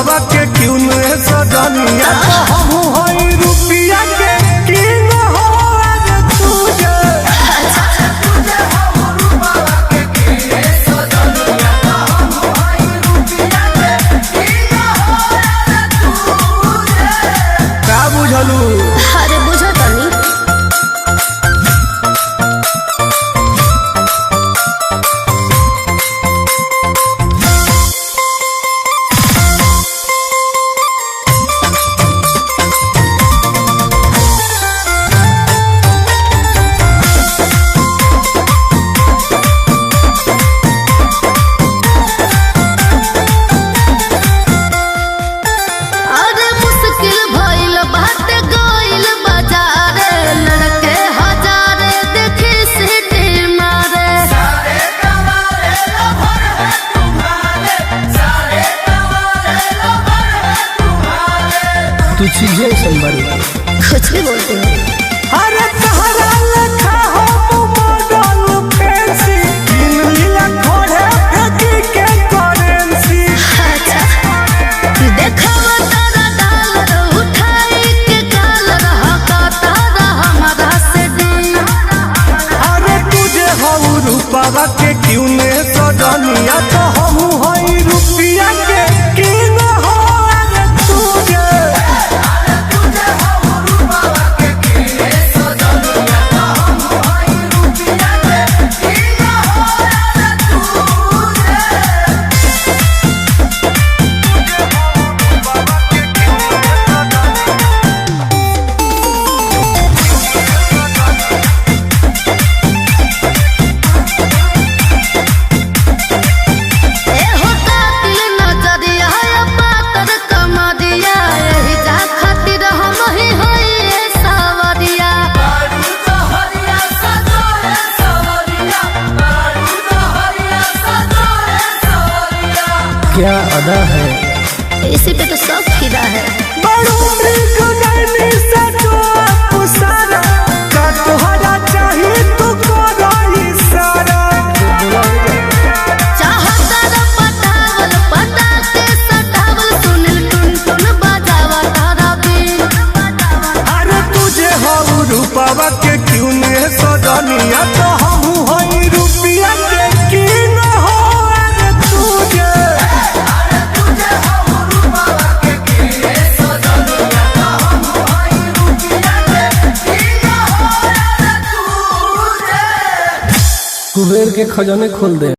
रूपावा के क्यों ने सजनिया, तो हम हई रुपिया के किंग हो रे तुझे। का बुझलू? अरे बुझो तनी। अरे मुश्किल भइल बात गइल बाजारे, लड़के हजारे देखी सिटी मारे। तू चीजें ऐसन बारी। कुछ भी बोलते हो। अरे तहरा लेखा हो मॉडल फैंसी, तीन लीला खोड़े फेंकी के करेंसी। अच्छा देखावा तारा डालर उठाई के कालर हका तारा हमारा से दिल। अरे तुझे हऊ रूपावा के क्यों ने सजनिया, तो हम हई रुपिया के किंग हो रे तुझे। ए हो कातिल नजरिया या पातर कमरिया, एही जा खातिर हम ही होई ए सावरिया। क्या अदा है। इसी पे तो सब फिदा है। बड़ू मृग नैनी से जो पुसारा, का तोहरा चाही तू करो इशारा। चाहता र पटावल पटा के सटावल, सुनिल टुन टुन बजावा तारा बीन। अरे तुझे हऊ रूपावा के क्यों ने सजनिया, तो हम हई रुपिया के किंग हो रे तुझे। कुबेर के खजाने खोल दे।